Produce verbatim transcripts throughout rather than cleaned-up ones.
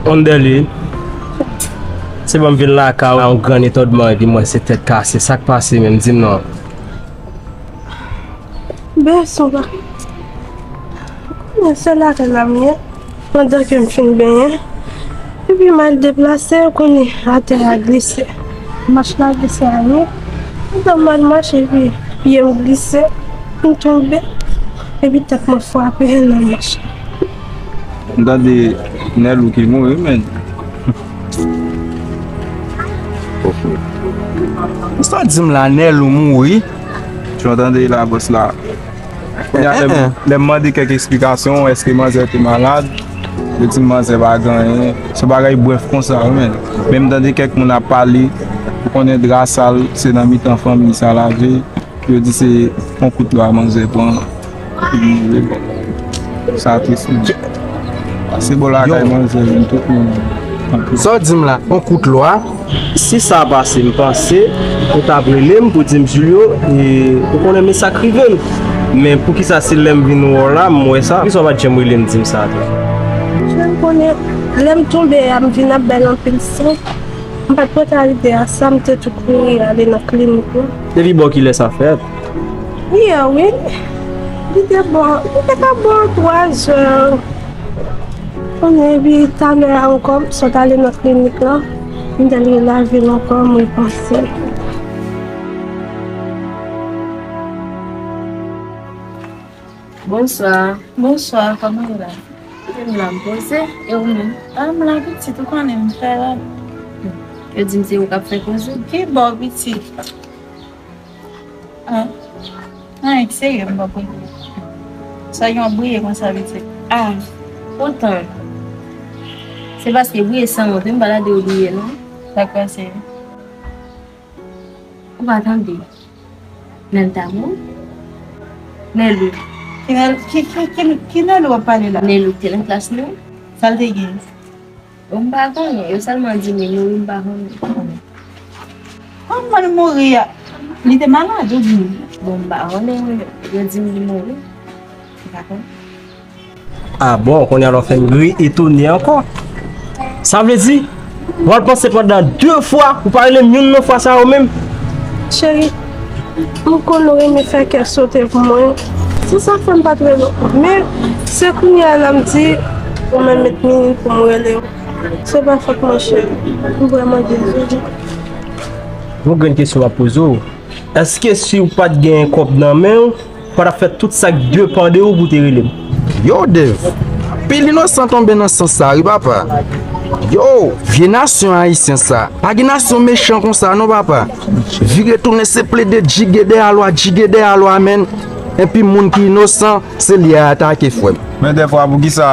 Anderly, se bon m vin lakay ou, yon grann etònman, epi m wè se tèt kase. Sa k pase menm? Di m non. Bèson pa. Konnen se lakay la m ye. Pandan ke m fin benyen, epi m al deplase, ou konnen atè a glise. Mach la glise anyen. Pandan m al mache, epi pye m glise, m tonbe, epi tèt mwen frape nan mach la. M tande Nèlou ki mouri, menn. Sa w di m la, Nèlou mouri? Jan w tande la, bòs la. Kounye a, lè m, lè m mande kèk eksplikasyon, èske manzè te malad? Yo di m manzè pa gen anyen. Se yon bagay brèf konsa, wi, menn. Men m tande kèk moun ap pale, ou konnen dra sal, se nan mitan fanmi sa lave. Yo di se yon kout lwa manzè pran. Epi mouri, bon. Sa tris, menn. Pase bò lakay manzè, menn, tout moun. Sa w di m la, yon kout lwa? Si sa pase, m panse ou t ap rele m pou di m, Julio, e, ou konnen men sa k rive m. Men poukisa se lè m vin wè w la, m wè sa? Poukisa w pa t janm rele m di m sa tou? Jan m konnen, lè m tonbe a, m vin ap bèl anpil san. M pa t prepare a sa, m te tou kouri ale nan klinik la. Depi bò kilè sa fèt? Yè, wi. Li te bò, li te ka bò twa zè. Kounye a, epi talè a ankò, m sot ale nan klinik la. M t al lavil ankò, m repanse. Bonswa. Bonswa, kòman w la? M la, m poze, e ou menm? A, m la, pitit, ou konnen m fè rad. Yo di m se ou k ap fè koze. Ki bò, pitit? A, anyen k serye m poko di. Sa gen w ap briye konsa, pitit? A, poutan, se paske briye sanwont, wi, m pa ta dwe w briye, non. Sa k pase? Ou pa tande? Nèl ta mouri? Nèlou. Ki Nèl, ki, ki, ki, ki Nèlou w ap pale la? Nèlou ki te nan klas nou. Sa l te gen? Bon, m pa konnen. Yo sèlman di m li mouri, m pa konnen. Kòman l mouri a? Li te malad oubyen? Bon, m pa konnen, mwen menm. Yo di m li mouri. M pa konnen. A bon, kounye a w fè m re-etone ankò. Sa vle di, w al panse pandan de fwa, ou pa rele m youn nan fwa sa yo menm? Cheri, m konn ou renmen fè kè sote pou mwen. Se sa k fè m pa t rele w. Men, se kounye a la m di, ou menm met minit pou m rele w. Se pa fòt mwen, cheri. M vrèman dezole. Yon grenn kesyon m ap poze w. Èske si w pa t gen kòb nan men w, ou pa t ap fè tout sa k depann de ou pou w te rele m? Yo, Dave, anpil inosan tonbe nan sans sa wi, papa. Yo, vye nasyon ayisyen sa. Pa gen nasyon mechan konsa non, papa. Vire tounen se plede djige dèyè lwa, djige dèyè lwa, menn. Epi moun ki inosan, se li y atake, frè m. Men dèfwa, poukisa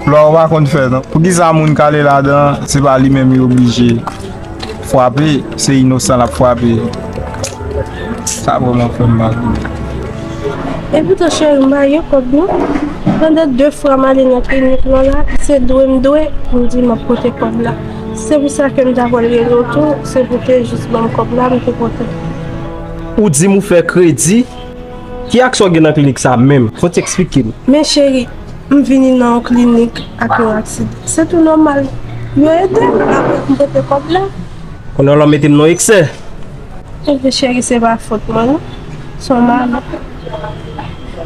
lwa ou pa konn fè, non? Poukisa moun k ale ladan, se pa li menm yo oblije frape, se inosan l ap frape. Sa vrèman fè m mal. Epoutan, cheri, m pa gen kòb, non. Pandan de fwa m ale nan klinik lan la, se dwe m dwe pou m di m ap pote kòb la. Se pou sa ke m ta pral rele w tou, se pou te jis ban m kòb la, m te pote. Ou di m ou fè kredi? Ki aksè w gen nan klinik sa menm? Fò w te eksplike m. Men cheri, m vini nan yon klinik ak yon aksidan. Se tou nòmal. Yo ede m, apre m pote kòb la. Kounye a w mete m nan eksè. Ebyen cheri, se pa fòt mwen non. Se yon malè.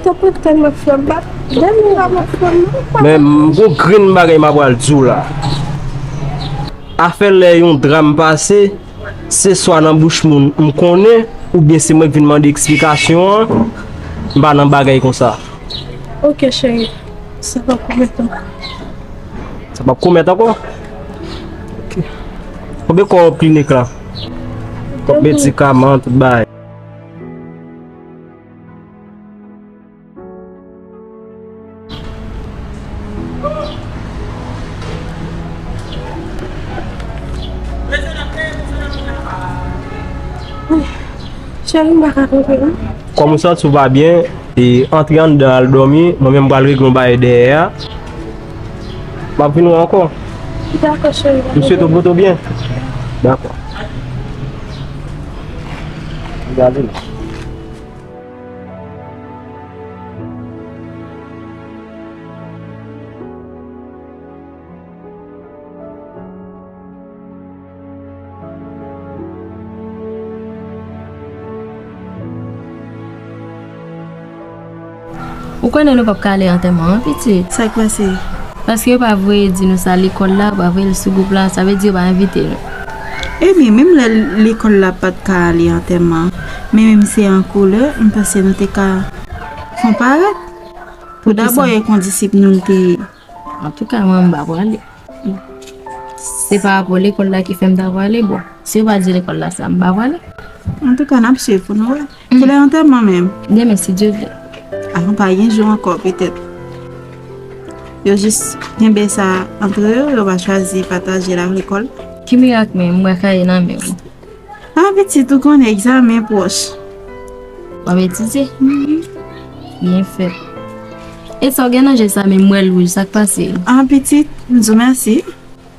Tanpri, tèlman frè m pa, dènye la mwen frè m non. Men m gon grenn bagay m ap pral di w la. Afè lè yon dram pase, se swa nan bouch moun m konnen, oubyen se mwen k vin mande eksplikasyon an, m pa nan bagay konsa. Ok, cheri. Sa p ap komèt ankò. Sa p ap komèt ankò? Ok. Konbyen kòb klinik la? Kòb medikaman, tout bagay. Cheri, m pa ka kanpe non. Kòm ou santi w pa byen, e antre anndan al dòmi, mwen menm m pral regle yon bagay dèyè a. M ap vin wè w ankò. Dakò, cheri. M swete w pote w byen. Dakò. Gade non. Ou konnen nou p ap ka ale antèman an, pitit. Sa k pase? Paske yo pa voye di nou sa lekòl la, yo pa voye l sou gwoup la, sa vle di yo pa envite nou. Ebyen, menm lè lekòl la pa t ka ale antèman, men menm se an koulè, m panse nou te ka fè yon parèt. Pou dabò, e kondisip nou l te ye. Antouka, mwen, m pa prale. Se pa rapò lekòl la ki fè m ta prale, bon. Si yo pa di lekòl la sa, m pa prale. Antouka, n ap swiv pou nou wè. Kilè antèman menm? Demen, si Dye vle. A, nou pa gen jou ankò, petèt. Yo jis kenbe sa antre yo, yo pa chwazi pataje l ak lekòl. Ki mirak menm, m wè kaye nan men w. A, pitit, ou konnen egzamen pwòch. W ap etidye? Byen fèt. E sa w gen nan je sa menm, m wè l wouj, sa k pase? A, pitit, m di w mèsi.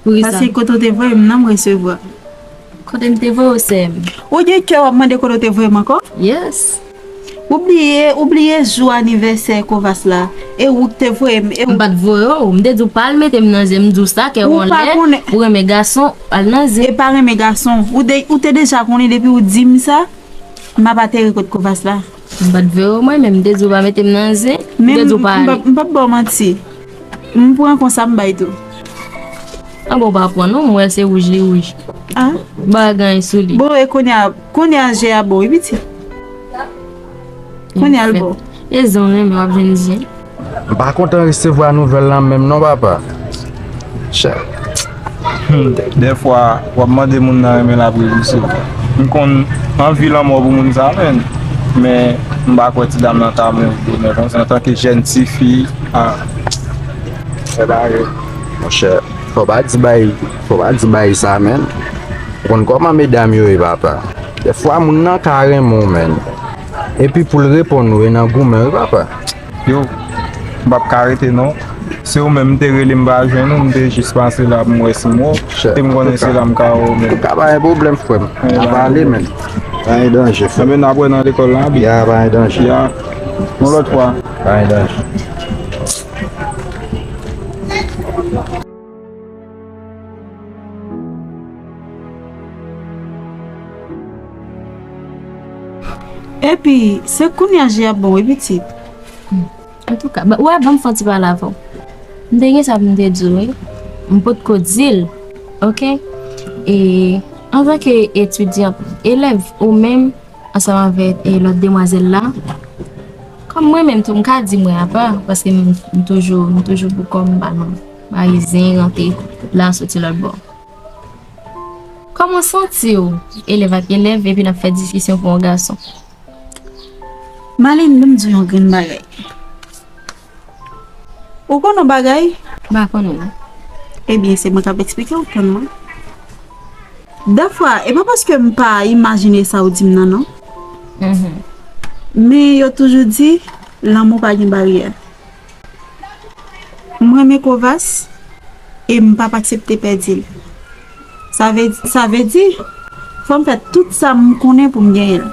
Poukisa? Paske kote w te voye m nan, m resevwa. Kote m te voye w, sè m? Ou gen kè w ap mande kote w te voye m ankò? Yes. Ou bliye, ou bliye jou anivèsè Kovas la. E ou k te voye m, e ou... M pa t voye w, m te di w pa al mete m nan zen, m di w sa, kè w anlè, ou renmen gason, al nan zen. E pa renmen gason. Ou de, ou te deja konnen depi ou di m sa, m ap atere kot Kovas la. M pa t voye w mwen, men m te di w pa mete m nan zen, m te di w pa ale. M p ap ba w manti. M pran konsa m bay tou. An bon, pa pran non, m wè se wouj li wouj. A? M pa gen anyen sou li. Bon, e kounye a, kounye a je a bon, wi pitit. Kounye a l bon. E zen w renmen, w ap jwenn zen. M pa kontan resevwa nouvèl la menm non, papa. Chè. Hmm, dèfwa, w ap mande moun nan renmen l ap ri wi se. M konn anvi lanmò pou moun sa menm. Men, m pa kwè ti dam nan ta mouri demen konsa antanke jèn tifi. A. Se bare. Monchè, fò w pa di bagay, fò w pa di bagay sa, menn. Ou konn kòman medam yo ye, papa. Dèfwa, moun nan ka renmen w, menn. Epi pou l reponn ou, e nan goumen, wi, papa. Yo, m p ap ka rete, non. Se ou menm, m te rele, m pa jwenn ou, m te jis pase la pou m wè si m wè w. Chè. Te m konnen se la m ka wè w, menn. Ou ka pa gen pwoblèm, frè m. N a pale, menn. Pa gen danje, frè m. Enben, n ap wè nan lekòl la, wi. Ya, pa gen danje. Ya. Yon lòt fwa. Pa gen danje. Epi, se kounye a je ap bon, wi, pitit. Antouka, ba, w a ban m fè yon ti pale avè w. M te gen sa pou m te di w, wi. M potko di l, oke? E, antanke etidyan, elèv, ou menm, ansanm avèk, e, lòt demwazèl la, kòm mwen menm tou, m ka di mwen apa, paske m, m toujou, m toujou pou kò m, m pa nan mari zen, rante la, soti lòt bò. Kòman w santi w, elèv ak elèv, epi n ap fè diskisyon pou yon gason? Malin, ban m di w yon grenn bagay. Ou konn yon bagay? M pa konnen, non. Ebyen, se mwen k ap eksplike w, tann mwen. Dèfwa, e pa paske m pa imajine sa w di m nan, non. Mhm. Men yo toujou di, lanmou pa gen baryè. M renmen Kovas e m p ap aksepte pèdi l. Sa vle, sa vle di, fò m fè tout sa m konnen pou m genyen l.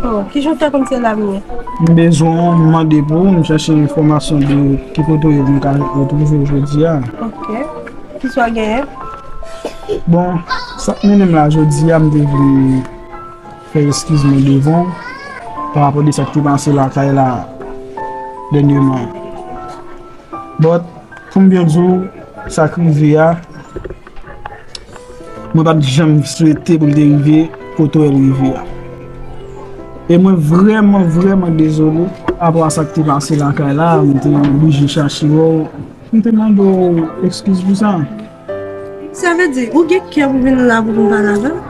Oh, kijan w fè konn se la m ye? M bezwen w, m mande pou ou, m chèche enfòmasyon de ki kote w ye pou m ka retwouve w jodi a. Ok. Kisa w genyen? Bon, sa k mennen m la jodi a, m te vle fè eskiz mwen devan w pa rapò de sa k te pase lakay la dènyèman. But, pou m byen di w, sa k rive a, mwen pa t janm swete pou l te rive kote w wè l rive a. E mwen vrèman, vrèman dezole pa rapò a sa k te pase lakay la, m te oblije chache wè w. M te mande w ekskiz pou sa. Sa vle di, ou gen kè pou vin la pou nou pale avè m?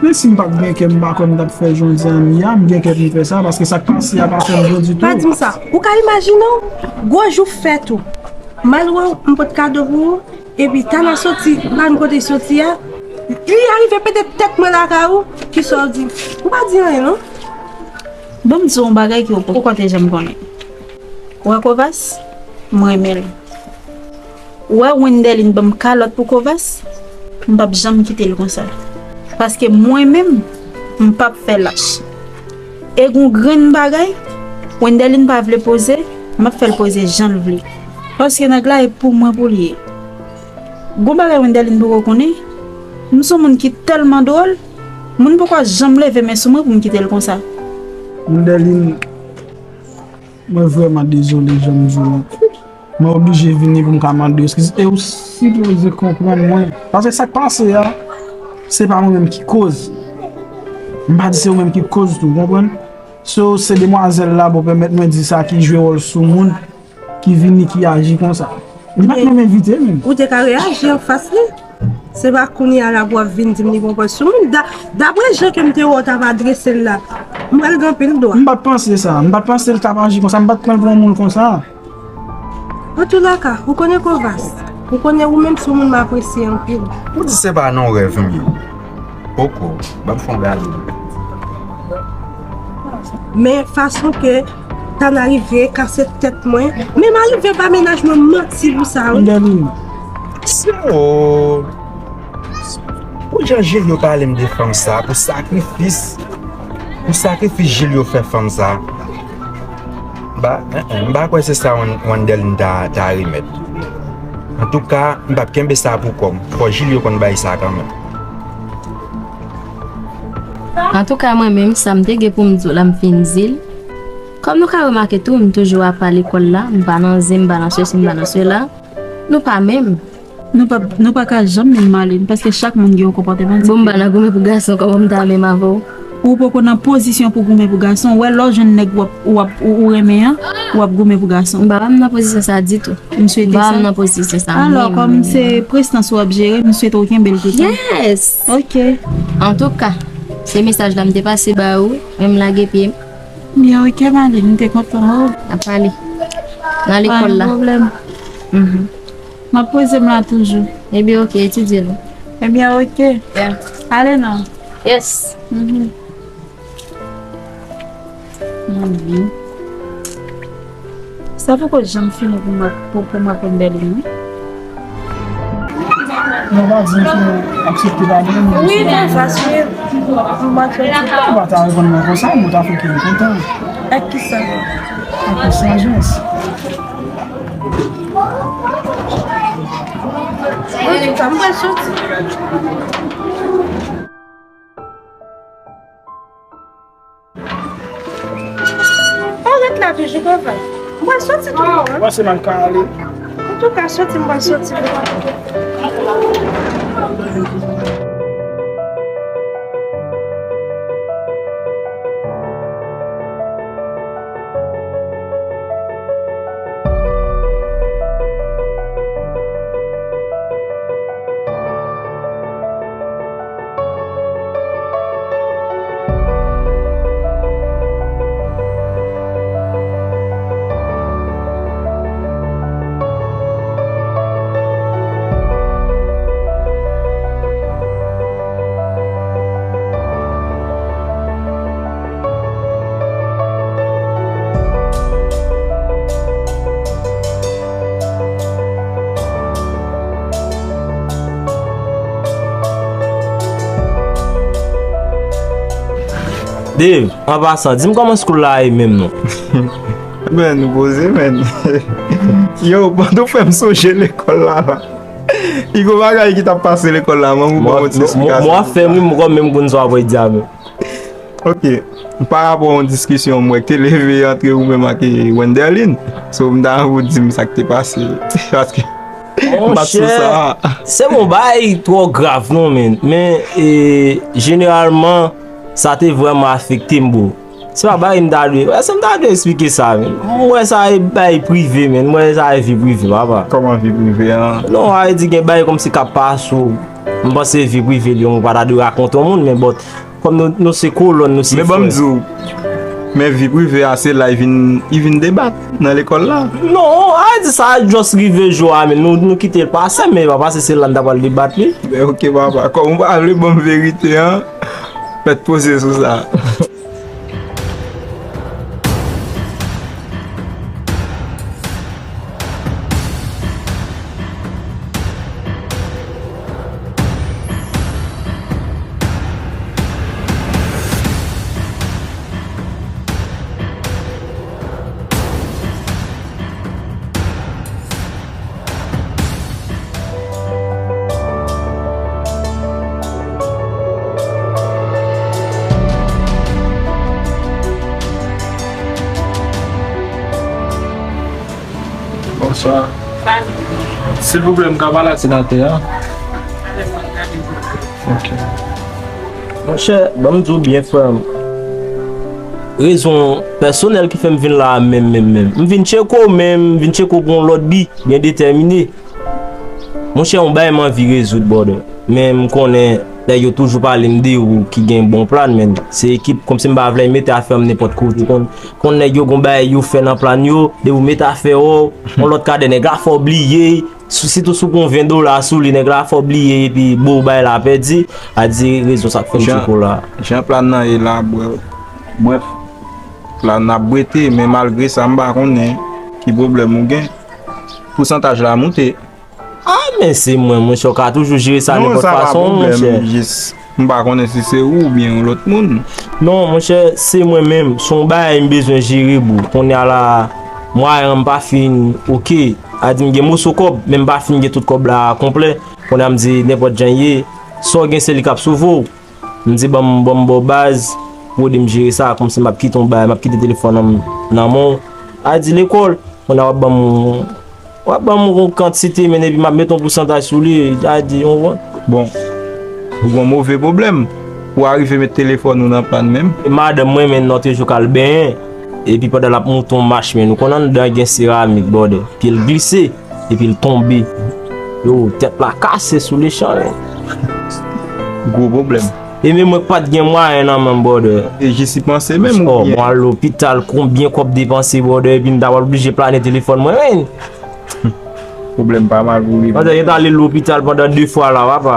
Men si m pa t gen kè, m pa kwè m t ap fè jan w di a m ye a, m gen kè pou m fè sa, paske sa k pase a pa fè m byen ditou. Pa di m sa. Ou ka imajine w, gwo jou fèt ou. M al wè w, m pot kado pou ou, epi Tana soti, pa m kote soti a. Li arive pete tèt mwen lakay ou, kisa w di? Ou pa di anyen, non. Ban m di w yon bagay ke ou poko te janm konnen. Ou wè Kovas? M renmen l. Ou wè Wendeline ban m kalòt pou Kovas? M p ap janm kite l konsa. Paske mwen menm, m p ap fè lach. E gon grenn bagay, Wendelin pa vle poze, m ap fè l poze jan l vle. Paske nèg la e pou mwen pou l ye. Gon bagay Wendelin poko konnen, m se yon moun ki tèlman dwòl, moun poko janm leve men sou mwen pou m kite l konsa. Wendelin, mwen vrèman dezole jan m di w. Mwen oblije vini pou m ka mande w eskiz. E ou sipoze konprann mwen. Paske sa k pase a, se pa mwen menm ki koz. M pa di se ou menm ki koz tou, w konprann? So, se demwazèl la, bon, pèmèt mwen di sa, ki jwe wòl soumoun, ki vini, ki aji konsa. Li pa t menm envite menm. Ou te ka reyaji anfas li. Se pa kounye a la pou w ap vin di m li pran pòz sou moun. Da-, daprè jan ke m te wè w t ap adrese l la, m pral gen anpil dwa. M pa t panse sa. M pa t panse l t ap aji konsa. M pa t pran l pou yon moun konsa. Antoulaka, ou konnen Kovas. Ou konnen ou menm se yon moun m apresye anpil. Ou di se pa nan rèv m ye. Poko, ban m fè yon gade. Men fason ke Tana rive kase tèt mwen, men m a rive ba mennaj mwen manti pou sa, wi. Wendelin. Se o. Pou jan Jilyo pale m de fanm sa, pou sakrifis, pou sakrifis Jilyo fè fanm sa. Ba, en, en, m pa kwè se sa Wan-, Wandelin ta, ta remèt. Antouka, m p ap kenbe sa pou kò m. Fò Jilyo konn bay sa kanmenm. Antouka, mwen menm, sa m te gen pou m di w la, m fin di l. Kòm nou ka remake tou, m toujou apa lekòl la, m pa nan zen, m pa nan sesi, m pa nan sela. Nou pa menm. Nou pa, nou pa ka janm menm, Marlene, paske chak moun gen yon konpòteman diferan. Bon, m pa nan goumen pou gason, kòman m ta menm avè w? Ou poko nan pozisyon pou goumen pou gason. Ou wè, lè w jwenn nèg w ap, w ap, ou, ou renmen an, w ap goumen pou gason. M pa, pa m nan pozisyon sa ditou. M swete sa. M pa m nan pozisyon sa. Alò, menm, kòm menm, se menm. Prestans w ap jere, m swete w kenbe l toutan. Yes! Ok. Antouka, se mesaj la m te pase ba ou, men m lage pye m. Byen, ok, Marlene, m te kontan wè w. N ap pale. Nan lekòl la. Pa gen pwoblèm. Mhm. M ap poze m la toujou. Ebyen, ok, etidye l. Ebyen, ok. Yeah. Ale non. Yes. Mhm. Mon Dieu. Sa poko janm fini pou mwen, pou, pou mwen konn Berlin, wi. Non, pa di m pou aksepte padon, men wi, men sa swiv. Mwen aksepte. Ou pa ta reponn mwen konsa, mwen ta fè kè m kontan. Ak kisa? Ak sajès. Antouka, m pral soti. Ou ret la toujou, Govan? M pral soti tou, non? Ou panse m ap ka ale? Antouka, soti, m pral soti. Dave, an pasan, di m kòman school la ye menm non? Men, nou poze, men. Yo, pandan w fè m sonje lekòl la, la. Li gon bagay ki t ap pase lekòl la, manman ban yon ti esplikasyon. Mwen fè m ri, mwen menm konn sa w ap di a menm. Ok. Pa rapò a yon diskisyon mwen ki te leve antre ou menm ak, eh, Wenderlin. So, m ta anvi w di m sa k te pase. Paske m pa t sou sa. Monchè, se yon bagay twò grav non, men. Men, eh, jeneralman, sa te vrèman afekte m, bro. Se pa bagay m ta dwe, èske m ta dwe eksplike sa, men? M wè sa e bagay prive, men. M wè sa e vi prive, papa. Kòman vi prive an? Non, sa vle di gen bagay kòmsi k ap pase w. M panse vi prive li, ou pa ta dwe rakonte yon moun, men but, kòm nou, nou se kolòn, nou se frè. Men ban m di w, men vi prive a, se la li vin, li vin debat nan lekòl la. Non, sa vle di sa just rive jou a, men nou, nou kite l pase, men pa pase se la n ta pral debat li. Men ok, papa, kòm ou pa vle ban m verite an, mèt poze sou sa. Bonsoir. Silvouplè, m ka pale ak senatè a? Ok. Monchè, ban m di w byen, frè m. Rezon pèsonèl ki fè m vin la a menm, menm, menm. M vin tcheke w, men m vin tcheke w pou yon lòt bi, byen detèmine. Monchè, yon bagay m anvi rezoud, brother. Men m konnen nèg yo toujou pale m de ou ki gen bon plan, men se ekip, kòmsi m pa vle mete afè m nenpòt kote. Konn, konn nèg yo gon bagay yo fè nan plan yo, depi w mete afè w, yon lòt kadè nèg la fè w bliye, sou, sitou si w gon ven dola sou li, nèg la fè w bliye epi bo bagay la pèdi, a di rezon sa k fè m tcheke w la. Jan plan nan ye la, brè, brèf, plan nan ap bwete, men malgre sa, m pa konnen ki pwoblèm ou gen. Pousantaj la moute. Ah, men se mwen, monchè, w ka toujou jere sa nenpòt fason, monchè. Non, sa pa pwoblèm, jis m pa konnen si se ou oubyen yon lòt moun. Non, monchè, se mwen menm. Se yon bagay m bezwen jere, bro. Kounye a la, mwayen an m pa fin oke. A di m gen moso kòb, men m pa fin gen tout kòb la konplè. Kounye a m di nenpòt jan ye, sa w gen se li k ap sove w. M di ban m, ban m ba w baz pou w ede m jere sa, kòmsi m ap kite yon bagay, m ap kite telefòn nan m nan men w. A di lekòl, kounye a w ap ban m, w ap ban m yon kantite, men epi m ap mete yon pousantaj sou li, a di yon. Bon, ou gon move pwoblèm pou w arive met telefòn ou nan pàn menm. Madanm mwen, men nan te jou k al benyen, epi pandan l ap moute yon mach, men nou konn anndan gen seramik, brother, pye l glise. Epi l tonbe. Yo, tèt la kase sou lechan, men. Gwo pwoblèm. E menm mwen k pa t gen mwayen nan men m, brother. E jis y panse menm. Oh, oubyen? Mwen al lopital, konbyen kòb depanse, brother, epi m ta pral oblije plane telefòn mwen, men. Pwoblèm pa mal pou rive. Pandan yo t ale lopital pandan de fwa la, papa.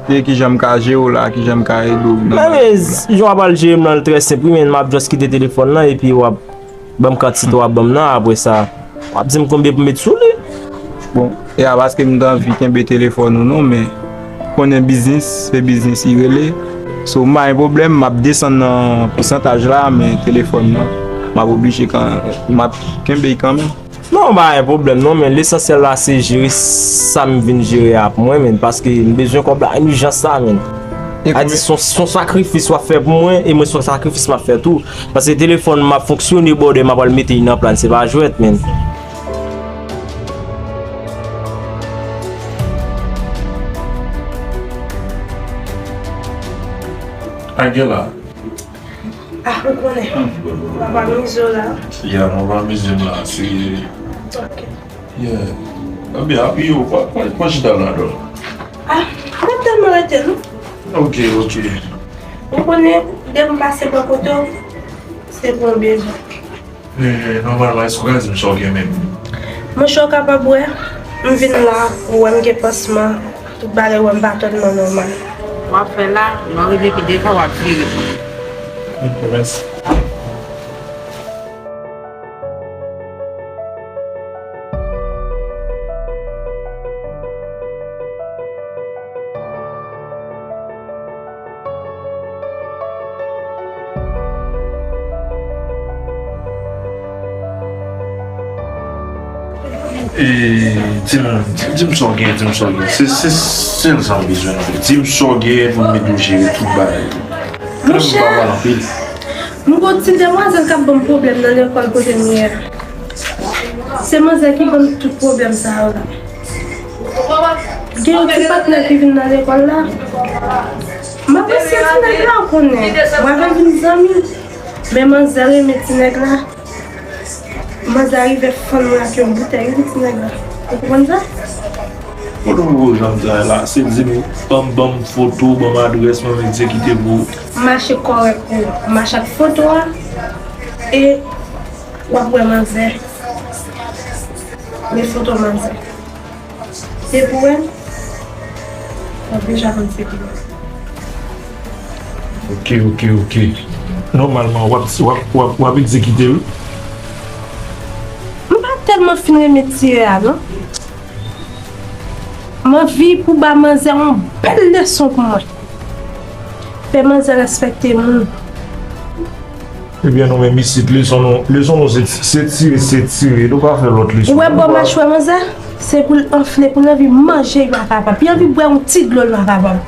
E kijan m ka jere w la, kijan m ka ede w nan bagay la? Men, men, jan w ap al jere m nan, l trè senp, wi, men m ap just kite telefòn nan, epi w ap ban m kantite w ap ban m nan, apre sa, w ap di m konbyen pou m met sou li. Bon, e a paske m t anvi kenbe telefòn ou non, men konnen biznis, se biznis li rele. So, m pa gen pwoblèm, m ap desann nan pousantaj la, men telefòn nan, m ap oblije kan, m ap kenbe l kanmenm. Non, pa gen pwoblèm non, men lesansyèl la se jere sa m vin jere a pou mwen, men paske m bezwen kòb la an ijans la, men. A di, se yon, se yon sakrifis w ap fè pou mwen, e mwen se yon sakrifis m ap fè tou. Paske telefòn m ap fonksyone, brother, m ap al mete li nan plan, se pa jwèt, men. Angela. Ah, ou konnen. Papa mize w la. Ya, mwen pa mize m la, se. Ok. Yeah. Ebyen, apiye w, pa, pa, pa chita la, dò. Ah, m ap tèlman rete, non? Ok, ok. Ou konnen, depi m pase bò kote w, se pou yon bezwen. Eh, nòmalman, èske w ka di m sa w gen menm? Monchè, w kapab wè, m vin la, ou wè m gen pansman, tout bagay, ou wè m pa tèlman nòmal. W ap fè la, lè w rive pi devan, w ap vire. Ok, mèsi. E, di m, di m sa w gen, di m sa w gen. Se, se sèl sa m bezwen nan vi. Di m sa w gen pou m ede w jere tout bagay. Monchè, m pa pale anpil. M gon ti demwazèl k ap ban m pwoblèm nan lekòl kote m ye a. Se manzè ki ban m tout pwoblèm sa yo la. Gen yon ti patnè ki vin nan lekòl la. M apresye ti nèg la, ou konnen. Mwen avè l vin zanmi. Men manzè renmen ti nèg la. Manzè rive fann mwen ak yon boutèy, wi, ti nèg la. Ou konprann sa? Kote w poko janm di anyen la? Se di m, ban m, ban m foto, ban m adrès mwen, m egzekite pou ou. Mache kòrèk pou ou. Mache ak foto a, e w ap wè manzè. Men foto manzè. Depi w wè l, w ap deja konn se ki moun. Ok, ok, ok. Nòmalman, w ap, w ap, w ap, w ap egzekite, wi. M pa tèlman fin renmen tire a, non. M anvi pou ba manzè yon bèl leson pou mwen. Fè manzè respekte moun. Ebyen, nou menm isit, leson nou, leson nou se, se tire, se tire. Nou pa fè lòt leson. Ou wè bò machwè manzè? Se pou l anfle, pou l anvi manje, l pa kapab. Li anvi bwè yon ti dlo, l pa kapab.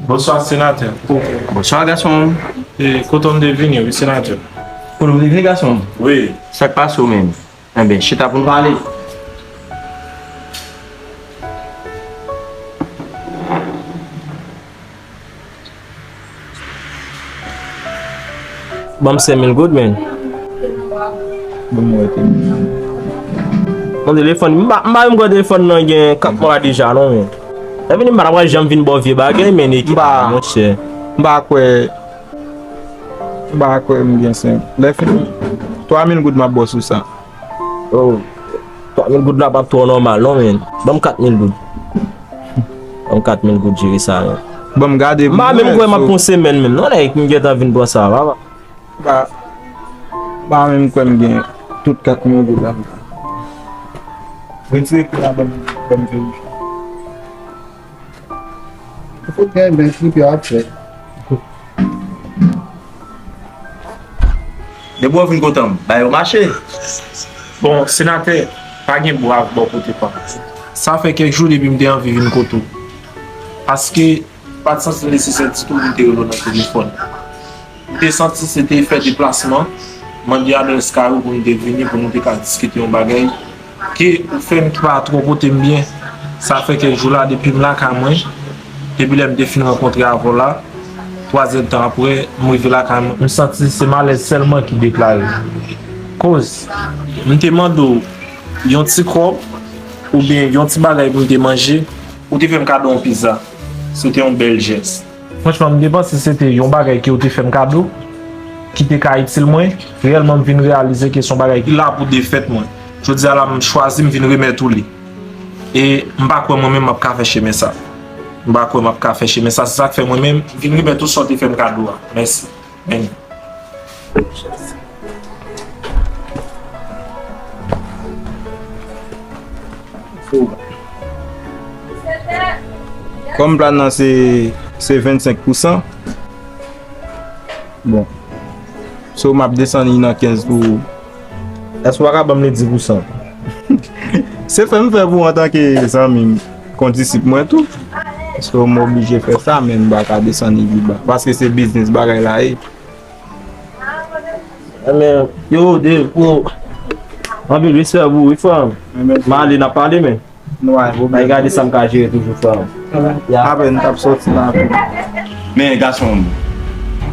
Bonswa, senatè. Bonswa, gason. E, kote w m te vini, wi, senatè. Kote w m te vini, gason? Wi. Sa k pase w menm? Enben, chita pou n pale. Ban m senk mil goud, men. Ban m wè, te. Mon telefòn, m pa, m pa menm kwè telefòn nan gen kat mwa deja, non, men. Sa vle di m pa t ap janm vin ba w vye bagay, men, ekip la, monchè. M pa kwè, m pa kwè m gen senk. Lè fini, twa mil goud m ap ba w sou sa. Oh, twa mil goud la p ap twò nòmal, non, men. Ban m kat mil goud. Ban m kat mil goud, jere sa, men. Ban m gade pou mwen. M pa menm kwè m ap pran semèn menm, non, nèg, m gentan vin pran sa, papa. M pa, m pa menm kwè m gen tout kat mil goud la. Retire pri a ban m, ban m verifye. Ou fout gen men tripe w ap fè. Depi w vin kote m, bagay yo mache. Bon, senatè, pa gen bwa bò kote pa m. Sa fè kèk jou depi m te anvi vin kote w. Paske pa t santi l nesesè ditou pou m te rele w nan telefòn. M te santi se te fè deplasman, mande adrès kay ou pou m te vini, pou nou te ka diskite yon bagay. Ke ou fè m ki pa twò pote m byen. Sa fè kèk jou la, depi m lakay mwen, depi lè m te fin rankontre avè w la, twa zèdtan apre, m rive lakay mwen, m santi se malèz sèlman ki deklare. Koz, m te mande w yon ti kòb, oubyen yon ti bagay pou m te manje, ou te fè m kado yon pizza. Se te yon bèl jès. Franchman, m te panse se te yon bagay ke w te fè m kado, ki te ka itil mwen. Reyèlman, m vin reyalize ke se yon bagay ki la pou defèt mwen. Jodi a la, m chwazi, m vin remèt ou li. E m pa kwè mwen menm m ap ka fè chemen sa. M pa kwè m ap ka fè chemen sa. Se sa k fè mwen menm, m vin remèt ou sa w te fè m kado a. Mèsi. Men. Kòm plan nan se, se vennsenk pousan, bon, so m ap desann li nan kenz pou ou. Èske w pa ka ban m li dis pousan? Se fè m fè pou ou antanke zanmi m, kondisip mwen tou. So m oblije fè sa, men m pa ka desann li pi ba. Paske se biznis bagay la ye. Enben, yo, de, pou, anpil respè pou ou, wi, frè m. M ale, n ap pale, men. Bay gade sa m ka jere toujou, frè m. Ya. Apre, n t ap sòti la. Men, gason m,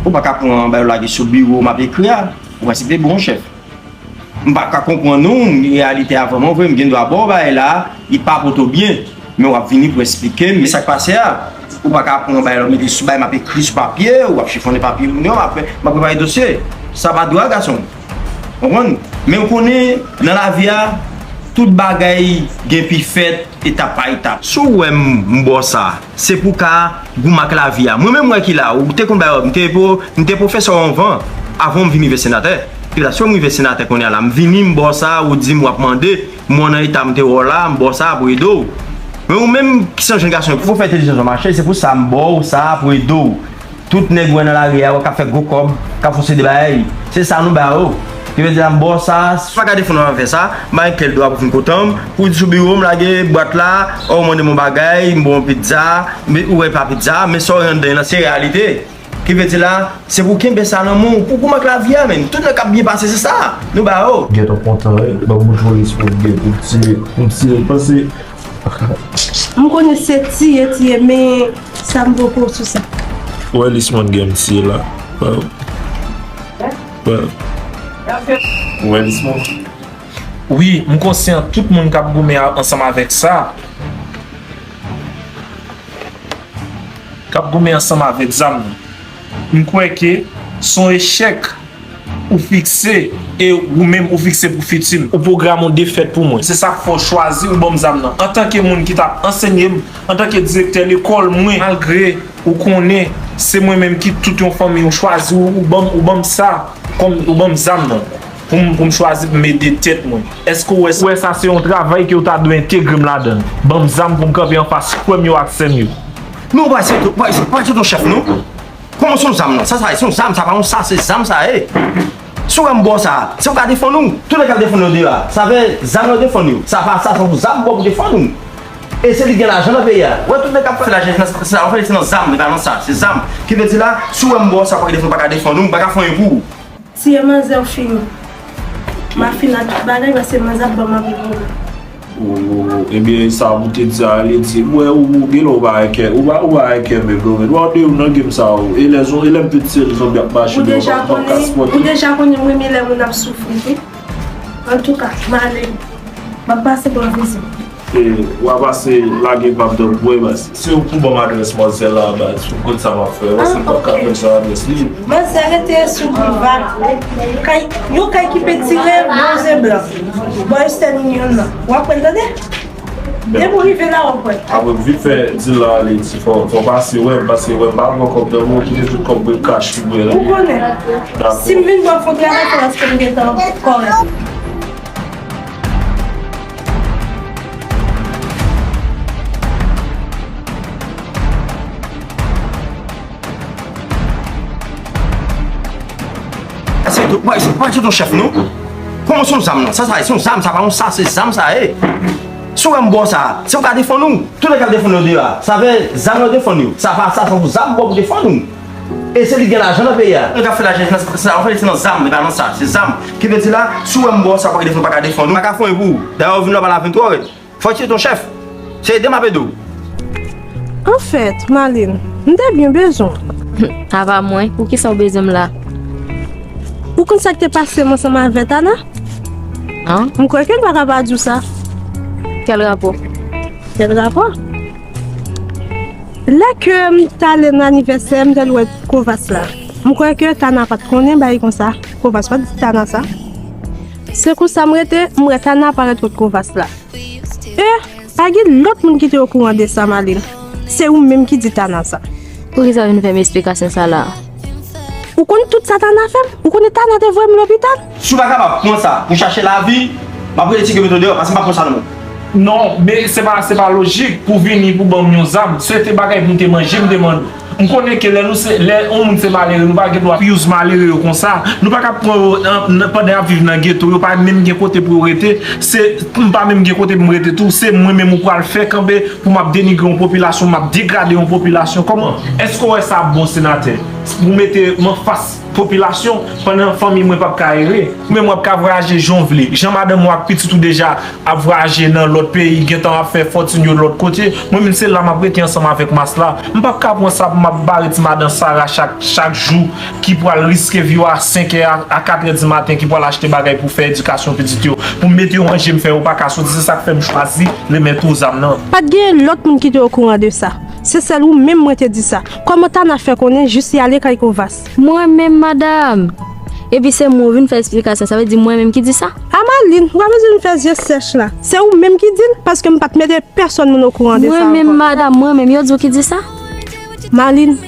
ou pa ka pran bagay yo lage sou biwo m ap ekri a. Ou pa siple bon chèf. M pa ka konprann ou, reyalite a vrèman vre, m gen dwa ba w bagay la, li pa pote w byen. Men w ap vini pou eksplike m, men sa k pase a? Ou pa ka pran bagay la, w mete sou bagay, m ap ekri sou papye, w ap chifonnen papye moun yo, m ap fè, m ap prepare dosye. Sa pa dwa, gason. Konprann? Men w konnen, nan lavi a, tout bagay gen pi fèt, etap pa etap. Si w wè m, m ba w sa, se pou w ka goumen ak lavi a. Mwen menm, m wè ki la, ou te konn bay òd, m te, m te pwofesè w anvan, avan m vin rive senatè. Epi la, si w wè m rive senatè kounye a la, m vini, m ba w sa, ou di m w ap mande, m wè w nan eta m te wè w la, m ba w sa pou ede w. Men ou menm, ki se yon jèn gason, pou w fè entèlijans w mache, se pou sa m ba w sa pou ede w. Tout nèg ou wè nan lari a, k ap fè gwo kòb, k ap fè yon seri de bagay, se sa nou ba yo. Ki vle di la, m ba w sa, si w pa ka defann w anvè sa, m pa gen kèl dwa pou vin kote m, pou w di sou biwo m, lage bwat la, o, w mande m yon bagay, m ba w yon pizza, men ou wè pa pizza, men sa w gen anndan an, se reyalite. Ki vle di la, se pou w kenbe sa nan men w, pou w goumen ak lavi a, men. Tout nèg k ap byen pase, se sa nou ba yo. Gentan kontan, wi. Ban m bouch voye sou gen pou m tiye, pou m tiye, pase. M konnen se tiye, tiye, men sa m poko sou sa. Ou wè lis mòn gen m tiye la. Ou wè lis mòn. Wi, m konsyan tout moun k ap goumen a-, ansanm avèk sa. K ap goumen ansanm avèk zam nan. M kwè ke se yon echèk ou fikse, e ou menm ou fikse pou fiti m. Ou pwograme yon defèt pou mwen. Se sa k fè w chwazi ou ban m zam nan. Antanke moun ki t ap ansenye m, antanke direktè lekòl mwen, malgre ou konnen se mwen menm ki tout yon fanmi, ou chwazi ou, ou ban m, ou ban m sa, kòm ou ban m zam nan. Pou m, pou m chwazi pou m ede tèt mwen. Èske w wè, wè sa se yon travay ke w ta dwe entegre m ladan l? Ban m zam pou m kanpe anfas frè m yo ak sè m yo. Non, w pa se, w pa se, w pa se yon chèf, non. Kòman se yon zam, non? Sa, sa, se yon zam, sa pa yon sa, se zam, sa ye. Si w wè m ba w sa, se pou ka defann ou. Tout nèg k ap defann yo deyò a, sa vle zam yo defann yo. Sa pa sa, se yon zam pou defann ou. E se li gen lajan nan peyi a. Wè tout nèg k ap fè lajan, se nan, se nan, anfen, se nan zam, e pa nan sa. Se zam. Ki vle di la, si w wè m ba w sa, w pa ka defann, pa ka defann ou, m pa ka fè anyen pou ou. Tiye manzè w fini. M a fini ak tout bagay, paske manzè ap ban m anpil pwoblèm. Ou, ebyen, sa pou te di a, li di, mwen, ou, ou, gen lè ou pa gen kè, ou pa, ou pa gen kè menm, non, men, w ap de ou nan game sa, ou, e lè, e lè m piti, se zonbi ap mache, ou deja konnen, ou deja konnen, mwen, men lè moun ap soufri, wi. Antouka, m ale. M ap pase bò vizit. E, w a pase lage pap dan bwè, baz. Se ou pou ban m adrès manzè la, baz. Ou konn sa m ap fè. Ou se pap ka fè sa adrès li. Manzè rete sou boulva. Kay, yon kay ki petire, bwonze blan. Bò Western Union nan. W ap wè l tande? Depi w rive la, w ap wè. Apre, vit fè, di l la ale, di fò, fò pase wè m, pase wè m, pa pran kòb nan men w, kite tout kòb mwen kach pou mwen la. Ou konnen. Si m vin ba w fon travay, se paske m gentan kòrèk. Ase, mwen, se pa yon chèf, non. Kòman se yon zam, non? Sa, sa, se yon zam, sa pa yon sa, se zam, sa, e. Si w wè m ba w sa, se pou ka defann ou. Tout nèg k ap defann yo deyò a, sa fè zam yo defann yo. Sa pa sa, se yon zam ba w pou defann ou. E se li gen lajan nan peyi a. Nèg k ap fè lajan, se nan, se nan, anfen, se nan zam, e pa nan sa, se zam. Ki vle di la, si w wè m ba w sa, w pa ka defann, w pa ka defann ou, m pa ka fè anyen pou ou. Dayè, w vin la pale avè m twò rèd. Fò w tire ton chèf. Se ede m ap ede w. Anfèt, Marlene, m te byen bezwen w. Apa mwen? Poukisa w bezwen m la? Ou konn sa k te pase m ansanm avè Tana? An? M kwè ke l pa ka pa di w sa. Kèl rapò? Kèl rapò? Lè ke m t ale nan anivèsè, m t al wè Kovas la. M kwè ke Tana pa t konnen bagay konsa. Kovas pa t di Tana sa. Se konsa m rete, m wè Tana aparèt kot Kovas la. E pa gen lòt moun ki te okouran de sa, Marlene. Se ou menm ki di Tana sa. Poukisa w vin fè m esplikasyon sa la a? Ou konn tout sa Tana fè m? Ou konnen Tana te voye m lopital? Si w pa kapab pran sa pou chache lavi, m ap rele Ti Kebe deyò, paske m pa pran sa nan men w. Non, men se pa, se pa lojik pou w vini pou w ban m yon zam. Se te bagay pou m te manje, m te mande w. M konnen ke lè nou se, lè yon moun se malere, nou pa gen dwa use malere yo konsa. Nou pa ka pran yo an, nan, pandan y ap viv nan geto, yo pa menm gen kote pou yo rete. Se, m pa menm gen kote pou m rete tou. Se mwen menm ou pral fè kanpe pou m ap denigre yon popilasyon, m ap degrade yon popilasyon. Kòman? Èske w wè sa ap bon, senatè? Pou w mete m anfas popilasyon pandan fanmi mwen p ap ka ere? Ou menm w ap ka vwayaje jan w vle. Jan madanm ou ak pitit ou deja ap vwayaje nan lòt peyi, gentan ap fè fòtin yo lòt kote. Mwen menm se la m ap rete ansanm avèk mas la. M p ap ka pran sa pou m ap bare ti madan Sara chak, chak jou ki pral riske vi yo a senk è a, a kat è di maten, ki pral achte bagay pou fè edikasyon pitit yo. Pou m mete yo manje m fè yo pa ka soti. Se sa k fè m chwazi remèt ou zam nan. Pa t gen lòt moun ki te okouran de sa. Se sèl ou menm mwen te di sa. Kòman Tana fè konnen jis y ale kay Kovas? Mwen menm, madanm. Epi se mwen w vin fè esplikasyon, sa vle di mwen menm ki di sa? A Marlene, ou pa bezwen vin fè zye sèch la. Se ou menm ki di l, paske m pa t mete pèsonn moun okouran de sa ankò. Mwen menm, madanm, mwen menm, yo di w ki di sa? Marlene,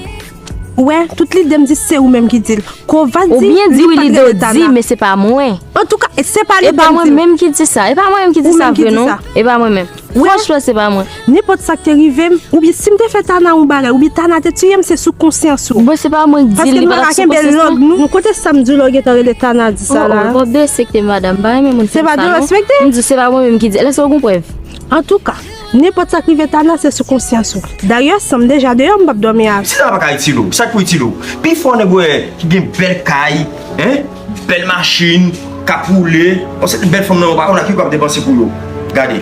ou wè, tout lide m di se ou menm ki di l. Kovas di li pa t rele Tana. Oubyen di wi, lide w di, men se pa mwen. Antouka, se pa li ban m di l. E pa mwen menm ki di sa. E pa mwen menm ki di sa vre, non. E pa mwen menm. Franchman, se pa mwen. Nenpòt sa k te rive m, oubyen si m te fè Tana yon bagay, oubyen Tana te tiye m, se sou konsyans ou. Bon, se pa mwen k di l, li pa t ap sou konsyans mwen. Paske nou pa ka kenbe lòd nou. Kote sa m di w la, w gentan rele Tana di sa la? Oh, oh, w ap derespekte m, madanm. M pa renmen moun fè m sa, non. Se pa derespekte? M di w, se pa mwen menm ki di l. Èske w gen prèv? Antouka, nenpòt sa k rive Tana, se sou konsyans ou. Dayè, san m deja deyò, m p ap dòmi avè w. Si Tana pa ka itil ou, sa k pou itil ou? Pifò nèg ou wè ki gen bèl kay, en? Bèl machin k ap woule, yon seri de bèl fanm nan yo pa konn ak ki yo ap depanse pou yo. Gade.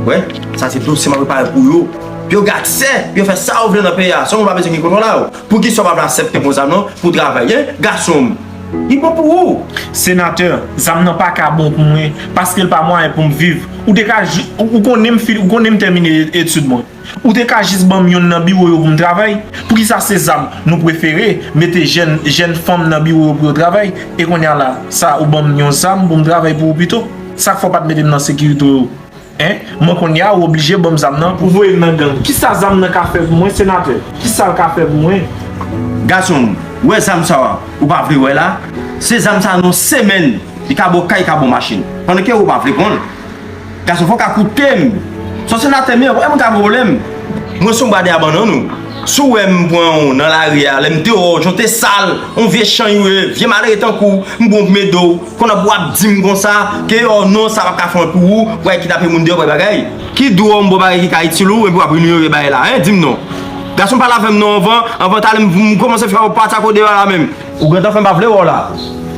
Wè, sa se dosye m ap prepare pou yo. Pou yo gadsè, pou yo fè sa yo vle nan peyi a. Sèlman ou pa bezwen gen kontwòl a yo. Poukisa w pa vle aksepte bon zam nan pou w travay, en? Gason m. Li bon pou ou. Senatè, zam nan pa ka bon pou mwen, paske l pa mwayen pou m viv. Ou te ka, ou konnen m fin, ou konnen m tèmine etid mwen. Ou te ka jis ban m yonn nan biwo yo pou m travay? Poukisa se zam nou prefere, mete jèn, jèn fanm nan biwo yo pou yo travay? E kounye a la, sa ou ban m yon zam pou m travay pou ou pito? Sa k fè w pa t mete m nan sekirite yo? En? Mwen kounye a ou oblije ban m zam nan pou voye m nan gang. Kisa zam nan ka fè pou mwen, senatè? Kisa l ka fè pou mwen? Gason m, ou wè zam sa a ou pa vle wè la? Se zam sa a nan yon semèn, li ka ba w kay, li ka ba w machin. Pandan ke ou pa vle pran l. Gason, fò w ka koute m. Se yon senatè m ye, ou pa ka ba m pwoblèm. Mwen se yon bradè a bannann ou. Si w wè m pran w nan lari a, lè m te wè w, jan w te sal, yon vye chay ou ye, vye malere tankou w, m pran w pou m ede w, kounye a pou w ap di m konsa, ke, oh non, sa p ap ka fè anyen pou ou, w pral kidnape moun deyò, bay bagay. Ki dwòl m ba w bagay ki ka itil ou, epi w ap inyore bagay la, en, di m non. Gason, pale avè m non anvan, anvan talè m, m kòmanse fè w pati ak ou deyò la menm. Ou gentan fè m pa vle wè w la.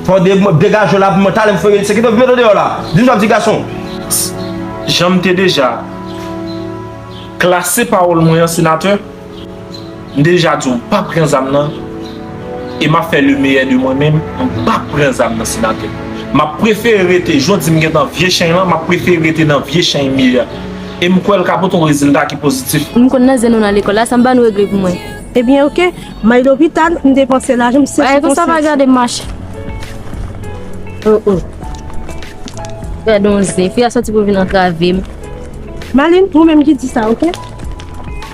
Fò w de-, degaje w la pou mwen, talè m fè se ki te vin mete w deyò la. Di m sa w ap di gason. Jan m te deja klase pawòl mwen an, senatè, m deja di w m p ap pran zam nan, e m ap fè le meilleur de mwen menm, m p ap pran zam nan, senatè. M ap prefere rete, jodi m gentan vye chay lan, m ap prefere rete nan vye chay m ye a. E m kwè l ka pote yon rezilta ki pozitif. M konn nan zen nou nan lekòl la, sa m ba nou regle pou mwen. Ebyen, oke, m al lopital, m depanse lajan, m sezi konsèy. Bagay konsa pa gade m mache. Oh, oh. Gade yon zen, fi a sòti pou vin antrave m. Malin, ou menm ki di sa, oke?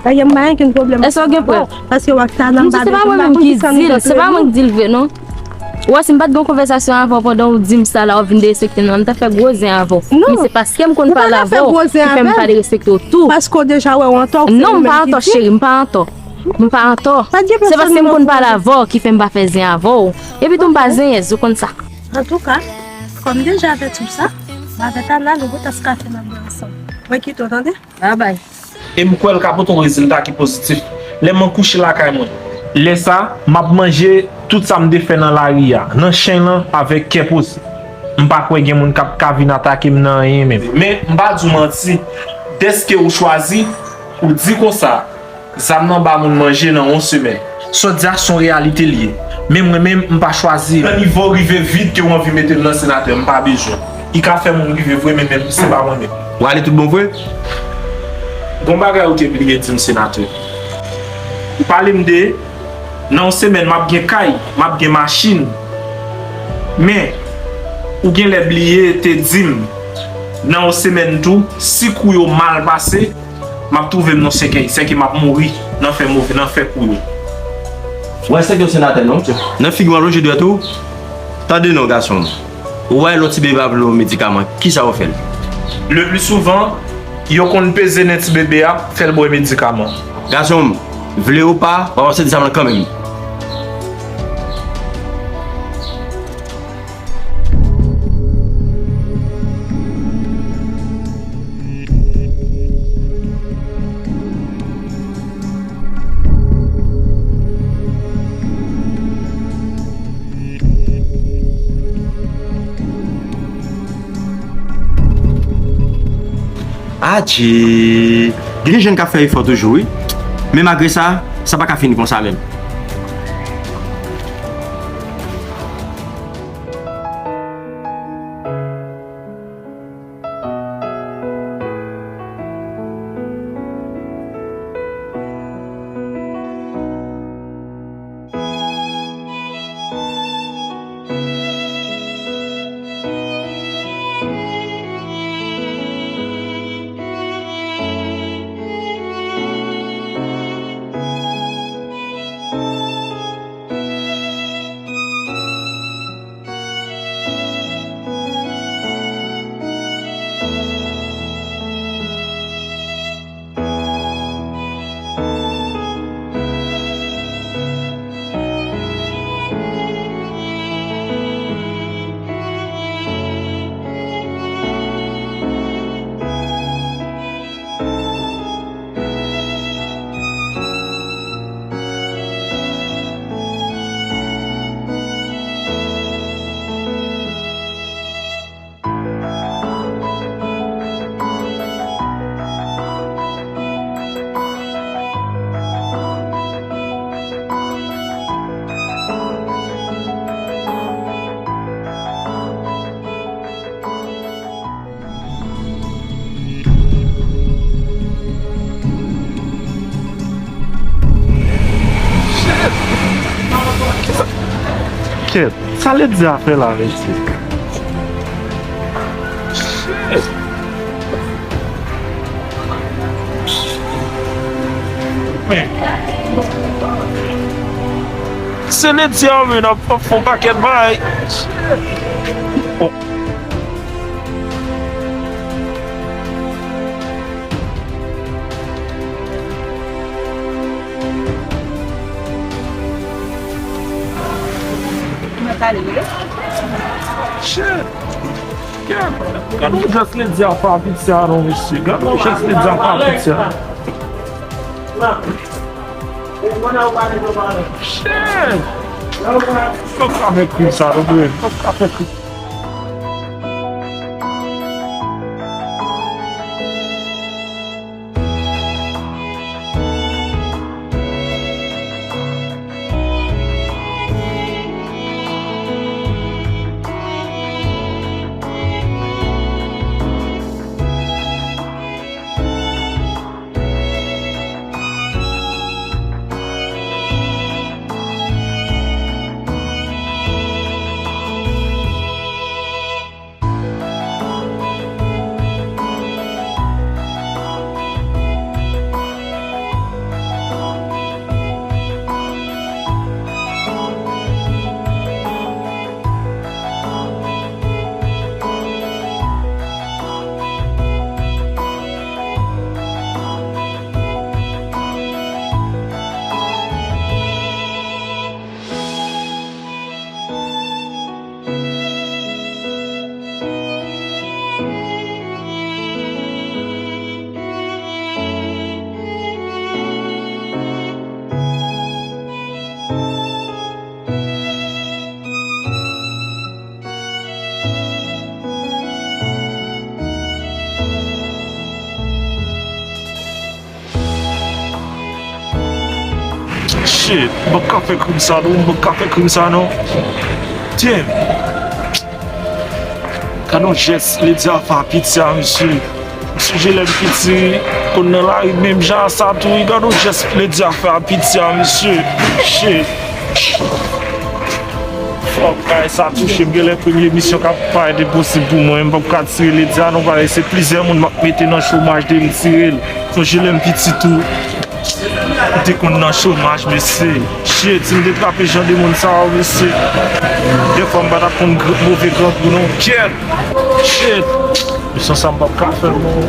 Dayè, m pa gen okenn pwoblèm. Èske w gen prèv? Paske w ak Tana, m pa gen, m pa konn kisa nou t ap regle. Se pa mwen ki di l vre, non. Ou wè, si m pa t gen yon konvèsasyon avè w pandan w di m sa la, w vin derespekte m nan, m ta fè gwo zen avè w. Men se paske m konn pale avè w ki fè m pa derespekte w tou. Paske w deja wè w antò, ou se ou menm ki di. Non, m pa antò, cheri, m pa antò. M pa antò. Se paske m konn pale avè w ki fè m pa fè zen avè w. Epi tou, m pa zenyèz, ou konn sa. Antouka, kòm m deja avèti w sa, m avè Tana, nou pote tas kafe n ap bwè ansanm. Mwen kite w, tande? Babay. E m kwè l ka pote yon rezilta ki pozitif. Lè mwen kouche lakay mwen, lè sa, m ap manje tout sa m te fè nan lari a, nan chay lan, avèk kè poze. M pa kwè gen moun k ap ka vin atake m nan anyen menm. Men, m pa di w manti, dèske ou chwazi, ou di konsa, zam nan ba moun manje nan yon semèn. Sa w di a se yon reyalite l ye. Men mwen menm, m pa chwazi. Nan nivo rive vid ke w anvi mete m nan, senatè, m pa bezwen. Li ka fè moun rive vre, men, men se pa mwen menm. W ale tout bon vre? Gon bagay ou te bliye di m, senatè. Ou pale m de, nan yon semèn, m ap gen kay, m ap gen machin. Men, ou genlè bliye te di m, nan yon semèn tou, si kou yo mal pase, m ap twouve m nan sèkèy, sèke m ap mouri nan fè move, nan fè kou yo. Ou wè sèkèy senatè non, nan figi w alonje dwèt ou. Tande non, gason m. Ou wè lè yon ti bebe ap vle yon medikaman, kisa yo fè l? Le pli souvan, yo konn peze nen ti bebe a, fè l bwè medikaman. Gason m, vle ou pa, w ap achte medikaman kanmenm. Adje! Gen de jèn k ap fè efò toujou, wi. Men malgre sa, sa pa ka fini konsa menm. Kèt, sa Lady a fè la, mesye? Shit! Men, se Lady a, men, ap, ap fè yon pakèt bagay. Shit! Oh. Shit! Gad, gad yon jès ledi a fè a piti a non, mesye. Gad yon jès ledi a fè a piti a. Shit! Fòk pa fè krim sa, non, bre. Fòk pa fè krim. Shit, m p ap ka fè krim sa non, m p ap ka fè krim sa non. Damn. Gad yon jès ledi a fè a piti a, mesye. M sonje lè m piti, konn nan lari menm jan a sa tou wi. Gad yon jès ledi a fè a piti a, mesye. Shit. Fòk bagay sa touche m. Genlè premye misyon k ap parèt enposib pou mwen. M p ap ka tire ledi a non, paske se plizyè moun m ap mete nan chomaj de m tire l. Sonje lè m piti tou, m te konn nan chomaj, mesye. Shit, si m te trape jan de moun sa yo, mesye, dèfwa m pa t ap konn gr- move grangou non. Kyèt! Shit! Misyon sa m p ap ka fè l non.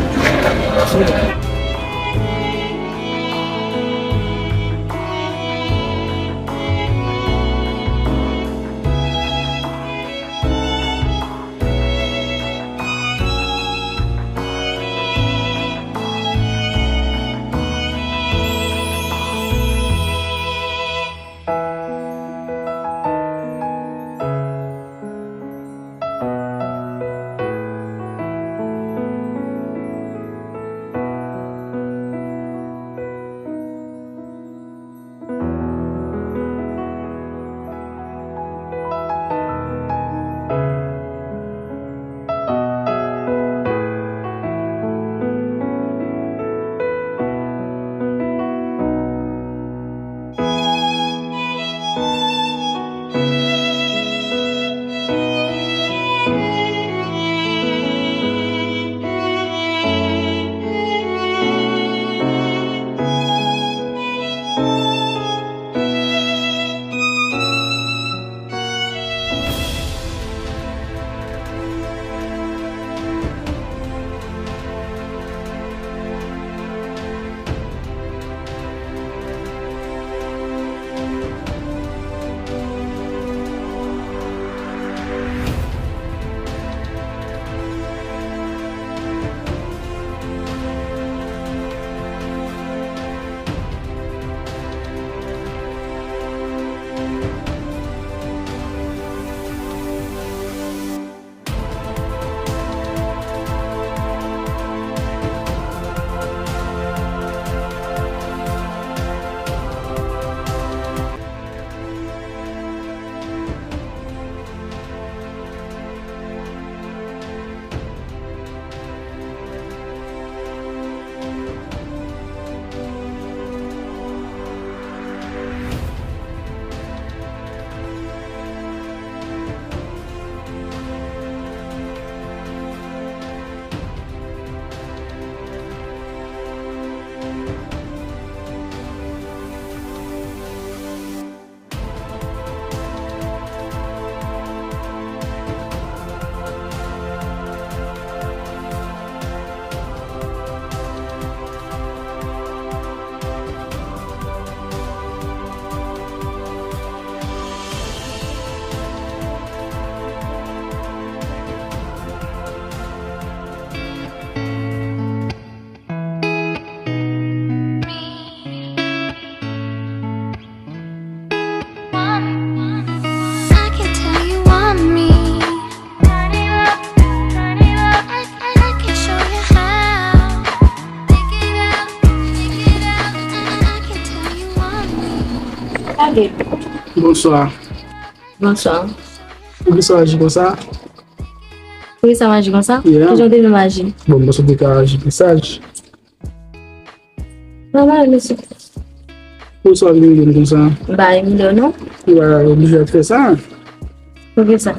Bonswa. Bonswa. Poukisa w aji konsa? Poukisa m aji konsa? Yeah. Kijan w te vle m aji? Bon, m panse w te ka aji pi saj. Nòmal, mesye. Poukisa w ap imilye m konsa? M pa imilye w, non. Ou pa oblije ap fè sa. Poukisa?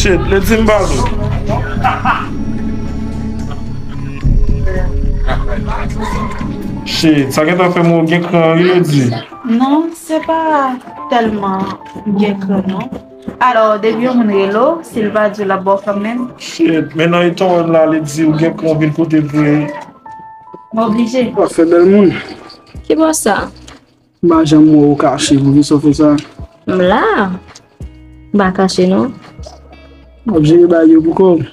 Shit, Lady, m ba nou. Shit, sa gentan fè m gen kran wi, Lady. Non, se pa tèlman gen kran, non. Alò, depi yon moun rele w, si l pa di w, l ap ba w kanmenm. Shit, men nan eta w la, Lady, ou gen kran w vin kote vre. M oblije. W ap fè bèl moun. Ki bò sa? M pa janm wè w kache, poukisa w fè sa? M la. M pa kache, non. W ap jere bagay yo pou kò w.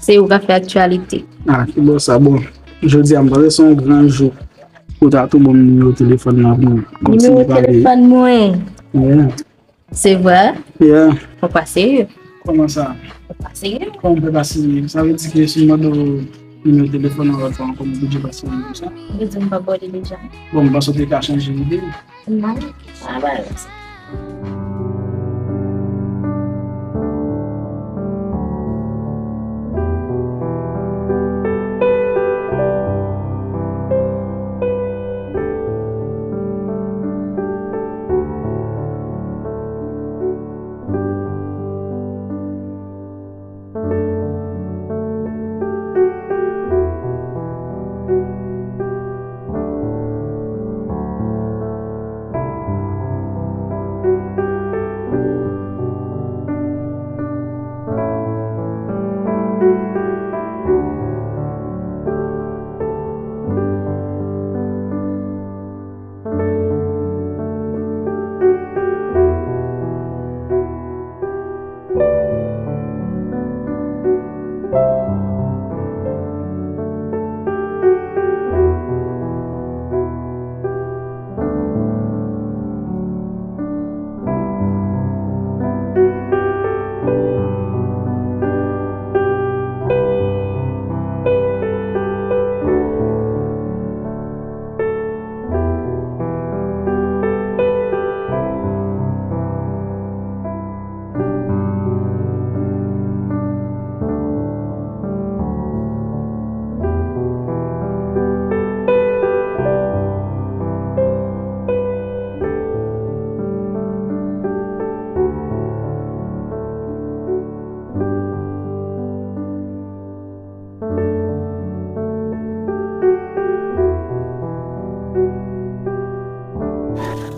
Se ou k ap fè aktyalite. Ah, ki bò sa? Bon, jodi a, m panse se yon gran jou pou w ta tou ban m nimewo telefòn nan pou m kontinye pale. Nimewo telefòn mwen? Yeah. Se vre? Yeah. Ou pa serye? Kòman sa? Ou pa serye? Kòman m fè pa serye? Sa vle di ke si m mande w nimewo telefòn nan lòt fwa ankò, m oblije pa serye konsa? Ou di m pa ba w li deja. Bon, m panse w te ka chanje ide. Non, pa bagay konsa.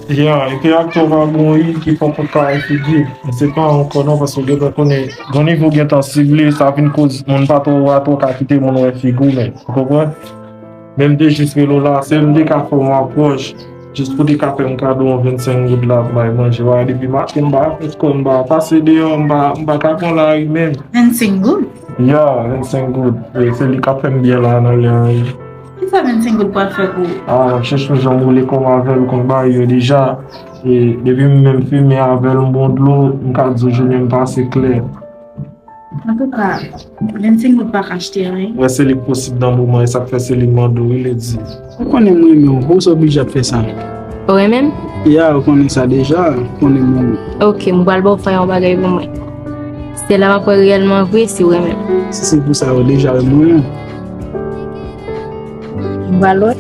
Ya, epi ak to vagon wi ki poko kare figi. Se pa ankò non, paske w gentan konnen, gon nivo gentan sible, sa vin koz moun pa twò, pa twò ka kite moun wè figi w menm. Ou konprann? Men m te jis rele w la, se m te ka fè yon apwòch, jis pou te ka fè m kado yon vennsenk goud la pou m al manje. Wè, depi maten m pa fè kò, m pa pase deyò, m pa, m pa ka pran lari menm. Vennsenk goud? Ya, vennsenk goud. E se li k ap fè m byen la nan lè an wi. Kisa vennsenk goud pral fè pou ou? Ah, m ap chèche yon jan m woule kò m avè l, ou konn bagay yo deja. E depi m menm fimen avè l, m bon dlo, m ka di w jounen m pase klè. Antouka, vennsenk goud pa ka achte anyen. Mwen se li k posib nan moman, e sa k fè se li m mande w wi, Lady. Ou konnen m renmen w, poukisa w oblije ap fè sa? Ou renmen m? Ya, ou konnen sa deja, ou konnen m renmen w. Oke, m pral ba w fè yon bagay pou mwen. Se la m ap wè reyèlman vre si w renmen m. Si se pou sa, ou deja wè m renmen w. M pral wè.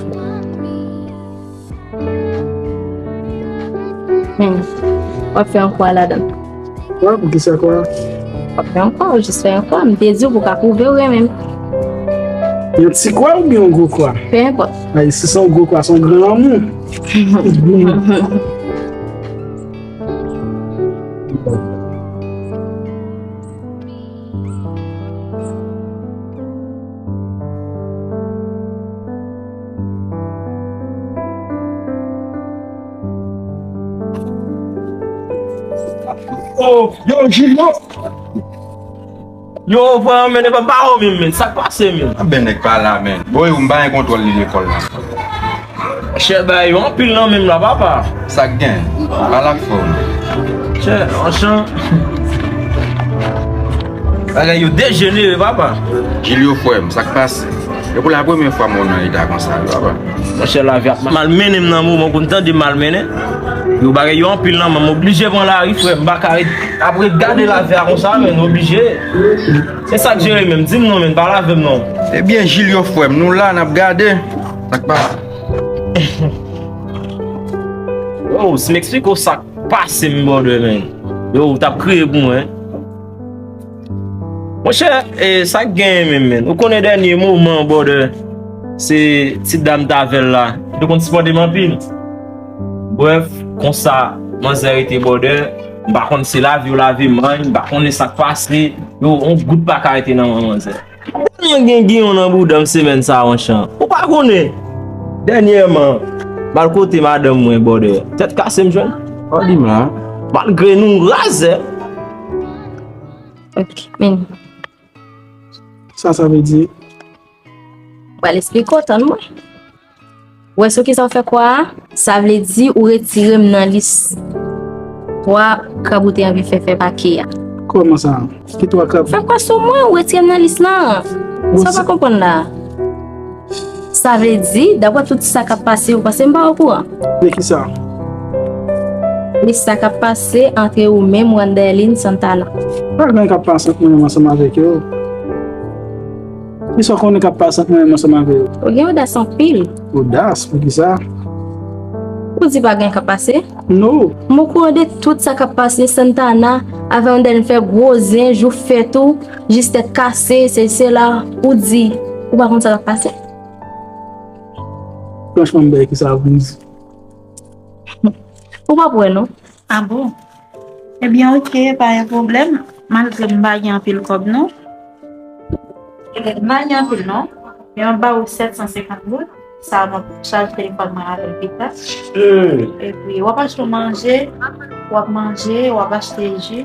Hmm. W ap fè yon kwa ladan. Kwa, poukisa kwa? Fè yon kwa, ou jis fè yon kwa. M te di w pou w ka pwouve w renmen m. Yon ti kwa oubyen yon gwo kwa? Peu importe. Ay, si se yon gwo kwa, se yon gran lanmou. Oh, yo, Jil, yo! Yo, frè, men, e pa ba ou menm, men. Sa k pase, men? Anben, nèg pa la, men. Bon, yo, m pa gen kontwòl li lekòl la. Chè, bay yo anpil nan menm la, papa. Sa k gen? Pale ak frè w. Chè, anchan. Bagay yo dejenere, papa. Jilyo, frè m, sa k pase? E pou la premyè fwa m wè w nan eta konsa, wi, papa. Monchè, lavi ap mal mennen m nan moman, ou konn tande mal mennen. Yo, bagay yo anpil nan men m, oblije pran lari, frè m, m pa ka ret ap ret gade lavi a konsa, men, oblije. Se sa k jere menm, di m non, men, pale avè m non. Ebyen, Jilyo, frè m, nou la, n ap gade. Sa k pase? Yo, si m eksplike w sa k pase m, brother, men. Yo, ou t ap kriye pou mwen. Monchè, e, sa k genyen menm, men? Ou konnen dènye moman, brother, se ti dam t avè l la. Li te konn sipòte m anpil. Brèf, konsa, manzè rete, brother. M pa konn si lavi yo lave may, m pa konnen sa k pase. Yo, yon gout pa ka rete nan men manzè. Tèlman gen giyon nan bouda m semèn sa a, Anchan. Ou pa konnen. Dènyèman, m al kote madanm mwen, brother. Tèt kase m jwenn. Ou di m la. Malgre nou razè. Ok, men. Sa sa vle di? Pral esplike w, tann mwen. Ou wè sou kisa w fè kwa a? Sa vle di ou retire m nan lis twa krab ou te anvi fè fè pake a. Kòman sa? Ki twa krab? Fè kwa sou mwen, ou retire m nan lis lan. Sa w pa konprann la? Sa vle di, daprè tout sa k ap pase, ou panse m pa okouran? De kisa? De sa k ap pase antre ou menm, Wanderlin, Santana. Pa gen anyen k ap pase ant mwen menm ansanm avèk yo. Kisa w konnen k ap pase ant mwen menm ansanm avè yo? Ou gen odas anpil. Odas? Poukisa? Ou di pa gen k ap pase? No. M okouran de tout sa k ap pase, Santana avè Wanderlin fè gwo zen, jou fèt ou, jis tèt kase, se, se la, ou di, ou pa konn sa k ap pase? Franchman, m bay kisa pou m di. Ou p ap wè, non. Ah bon? Ebyen, oke, pa gen pwoblèm. Malgre m pa gen anpil kòb, non. M pa gen anpil, non. Men m ap ba ou sèt san senkant goud. Sa, mwen chaj telefòn mwen avè l pita. Epi, w ap achte manje, w ap manje, w ap achte ji.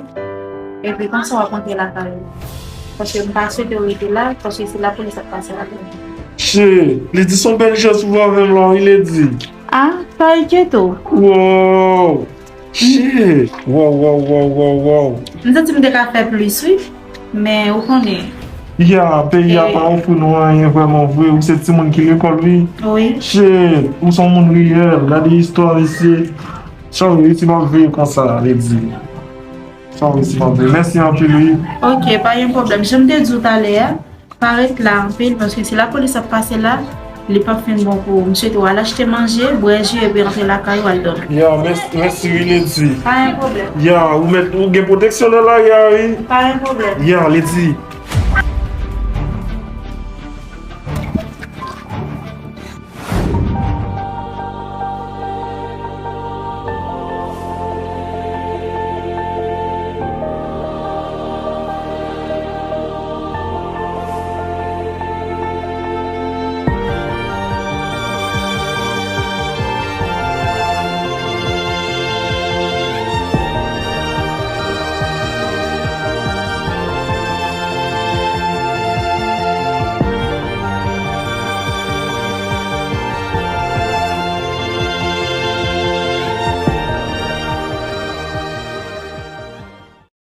Epi, konsa, w ap rantre lakay ou. Paske m pa swete w rete la, paske si lapolis ap pase la. Che, Ledi, se yon bèl jès ou fè avè m la, wi, Ledi. Ah, pa enkyete w. Wow! Shit! Wow, wow, wow, wow, wow. M santi m te ka fè plis, wi. Men, ou konnen. Ya, peyi a pa ofri nou anyen vrèman vre. Ou se timoun ki lekòl, wi. Wi. Shit! Ou se yon moun reyèl. Gade istwa, mesye. Sorry, wi, si m ap veye konsa, Ledi. Sorry, si m ap veye. Mèsi anpil, wi. Ok, pa gen pwoblèm. Jan m te di w talè a, pa ret la anpil, paske si lapolis ap pase la, li p ap fin bon pou ou. M swete w al achte manje, bwè ji, epi rantre lakay ou al dòmi. Ya, mèsi, mèsi wi, Ledi. Pa gen pwoblèm. Ya, ou mèt, ou gen pwoteksyon nan lari a, wi. Pa gen pwoblèm. Ya, Ledi,